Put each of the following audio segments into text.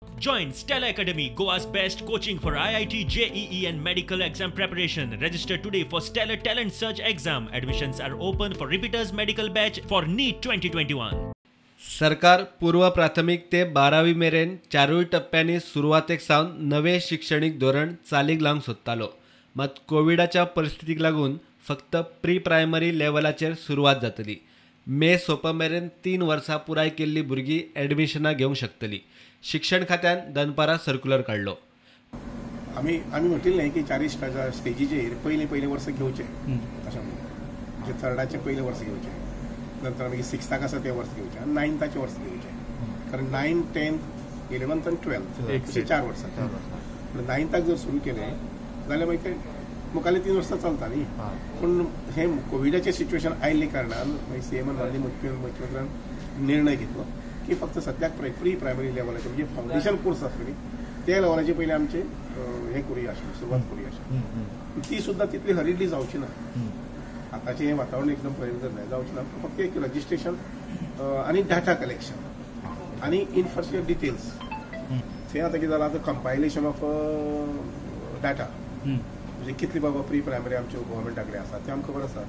Join Stella Academy, Goa's best coaching for IIT, JEE and medical exam preparation. Register today for Stellar Talent Search exam. Admissions are open for repeaters medical batch for NEET 2021. सरकार पूर्व प्राथमीक ते 12वी मेरेन चारूय टप्प्यांनी सुरवातेक सावन नवे शिक्षणीक धोरण चालीक लावंक सोदतालो. मात कोविडाच्या परिस्थितीक लागून फक्त प्री प्रायमरी लेवलाचेर सुरवात जातली. मे सोंपा मेरेन 3 वर्सां पुराय केल्ली भुरगीं एडमिशनां घेवंक शकतली. शिक्षण खात्यान दनपारां सर्क्युलर काडलो. आमी आमी म्हटिल्लें की चारय स्टेजीचेर पयलीं पयलीं वर्स घेवचें अशें म्हणून, म्हणजे थर्डाचें पयलें वर्स घेवचें, नंतर मागीर सिक्स्थाक आसा तें वर्स घेवचें आनी नायन्थाचें वर्स घेवचें, कारण 9, 10, 11 आनी 12 अशीं 4 वर्सां. पूण नायन्थाक जर सुरू केलें जाल्यार मागीर तें मुखाल्लीं 3 वर्सां चलता न्ही. पूण हें कोविडाचें सिच्युएशन आयिल्ले कारणान मागीर सीएमान माननीय मुख्यमंत्र्यान निर्णय घेतलो की फक्त सद्याक प्री प्रायमरी लेवलाचेर म्हणजे फावंडेशन कोर्स आसलो न्ही त्या लेवलाचेर पयलीं आमचें हें करुया अशें सुरवात करुया अशें. ती सुद्दां तितली हरिडली जावची ना, आतांचें हें वातावरण एकदम पळयलें जाय जावचें ना. फक्त एक रजिस्ट्रेशन आनी डाटा कलेक्शन आनी इन्फ्रास्ट्रक्चर डिटेल्स. थंय आतां कितें जालां, आतां कंपायलेशन ऑफ डाटा, म्हणजे कितली बाबा प्री प्रायमरी आमच्यो गव्हर्मेंटा कडेन आसा तें आमकां खबर आसा,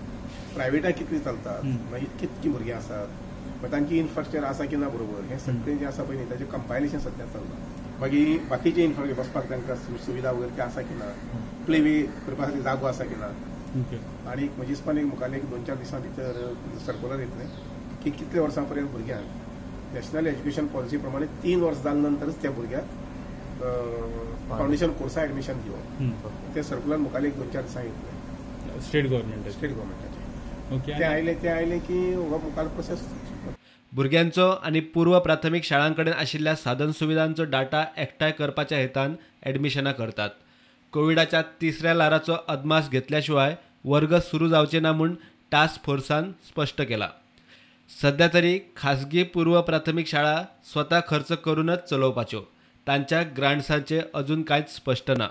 प्रायवेटाक कितली चलतात, मागीर कितलीं भुरगीं आसात, मागीर तांची इन्फ्रास्ट्रक्चर आसा की ना बरोबर, हें सगळें जें आसा पळय न्ही ताचें कंपायलेशन सद्या चल्लां. मागीर बाकीचें इन्फ्रास्ट्रक्चर बसपाक तांकां सुविधा वगैरे तें आसा की ना, प्लेवे करपा खातीर जागो आसा की ना. आनी म्हजे हिसपान एक मुखाल्ले एक 2-4 दिसां भितर सर्कुलर येतलें की कितल्या वर्सां पर्यंत भुरग्यांक नॅशनल एज्युकेशन पॉलिसी प्रमाणे 3 वर्स जाल्या नंतरच त्या भुरग्याक फावंडेशन कोर्सा एडमिशन दिवप. तें सर्कुलर मुखाल्ले एक 2-4 दिसां येतलें स्टेट गव्हर्मेंट स्टेट गव्हर्मेंटाचें. तें आयलें की हो मुखार प्रोसेस. भुरग्यांचो आनी पूर्व प्राथमीक शाळां कडेन आशिल्ल्या साधन सुविधांचो डाटा एकठांय करपाच्या हेतान एडमिशनां करतात. कोविडाच्या तिसऱ्या ल्हाराचो अदमास घेतल्या शिवाय वर्ग सुरू जावचे ना म्हूण टास्क फोर्सान स्पश्ट केला. सध्या तरी खासगी पूर्व प्राथमीक शाळा स्वता खर्च करूनच चलोवपाच्यो, तांच्या ग्रांट्सांचे अजून कांयच स्पश्ट ना.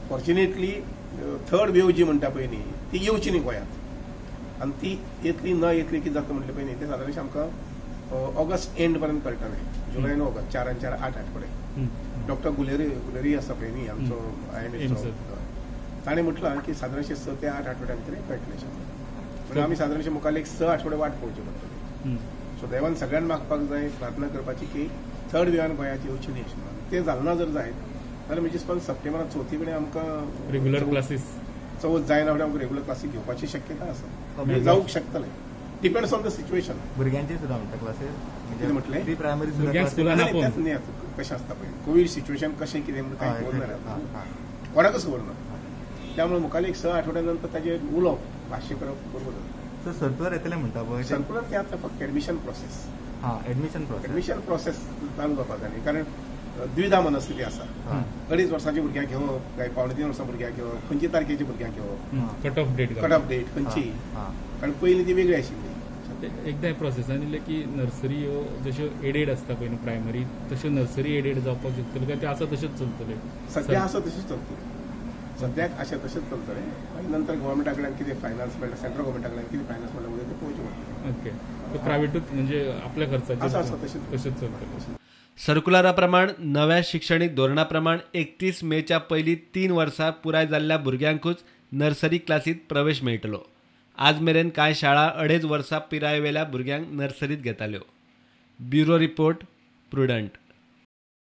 फॉर्च्युनेटली थर्ड वेव जी म्हणटा पळय न्ही ती येवची न्ही गोंयांत, आनी ती येतली न येतली कितें जाता म्हटलें पळय न्ही तें सादारणशें आमकां ऑगस्ट एंड पर्यंत कळटलें. जुलय आनी ऑगस्ट 4 आनी 4 8 आठवडे. डॉक्टर गुलेरी आसा पळय न्ही आमचो आयएमएचो, ताणें म्हटलां की सादारणशें 6 ते 8 आठवड्या भितर कळटलें अशें. म्हणून आमी सादारणशें मुखार एक 6 आठवडे वाट पळोवची पडटली. सो देवान सगळ्यांक मागपाक जाय, प्रार्थना करपाची की थर्ड वेवान गोंयांत येवची न्ही अशें म्हणून. तें जालें ना जर जायत जाल्यार म्हणजे पण सप्टेंबरात चवथी कडेन आमकां रेग्युलर क्लासीस चवथ जायना फुडें आमकां रेग्युलर क्लासी घेवपाची शक्यता आसा, जावंक शकतलें. Depends on the situation. भुरग्यांचे सुद्दां म्हणटा क्लासीस कितें म्हटलें प्री प्रायमरी न्ही कशें आसता पळय कोवीड सिच्युएशन कशें कितें म्हणून कांय खबर ना, कोणाकच खबर ना. त्यामुळे मुखार एक 6 आठवड्या नंतर ताजेर उलोवप भाश्य करप बरोबर जाता. सर्क्युलर येतलें म्हणटा पळय, सर्क्युलर तें आतां फक्त एडमिशन प्रोसेस, हां एडमिशन प्रोसेस, एडमिशन प्रोसेस चालू जावपाक जाय न्ही, कारण द्विधा मनस्थिती आसा. 2.5 वर्सांच्या भुरग्यांक घेवप काय 2.75 वर्सां भुरग्यांक घेवप, खंयचे तारखेच्या भुरग्यांक घेवप, cut off date, cut off date खंयची, कारण पयलीं ती वेगळी आशिल्ली. एकदां प्रोसेसान इल्लें की नर्सरी ह्यो जश्यो एडेड आसता पळय न्हू प्रायमरी, तश्यो नर्सरी एडेड जावपाक शकतल्यो काय ते आसा तशेंच चलतलें? सद्या आसा तशेंच चलतलें, सद्याक अशें तशेंच चलतलें. मागीर नंतर गव्हर्मेंटा कडल्यान कितें फायनान्स मेळटा, सेंट्रल गव्हर्मेंटा कडल्यान कितें फायनान्स मेळटा तें पळोवचें पडटलें. ओके, प्रायवेटूच म्हणजे आपल्या खर्चाचेर आसा तशेंच तशेंच चलतलें. सर्क्युलरा प्रमाण नव्या शिक्षणीक धोरणा प्रमाण 31 मेच्या पयलीं 3 वर्सां पुराय जाल्ल्या भुरग्यांकूच नर्सरी क्लासींत प्रवेश मेळटलो. आज मेरेन कांय शाळा 2.5 वर्सां पिरायेवेल्या भुरग्यांक नर्सरींत घेताल्यो. Bureau report, Prudent.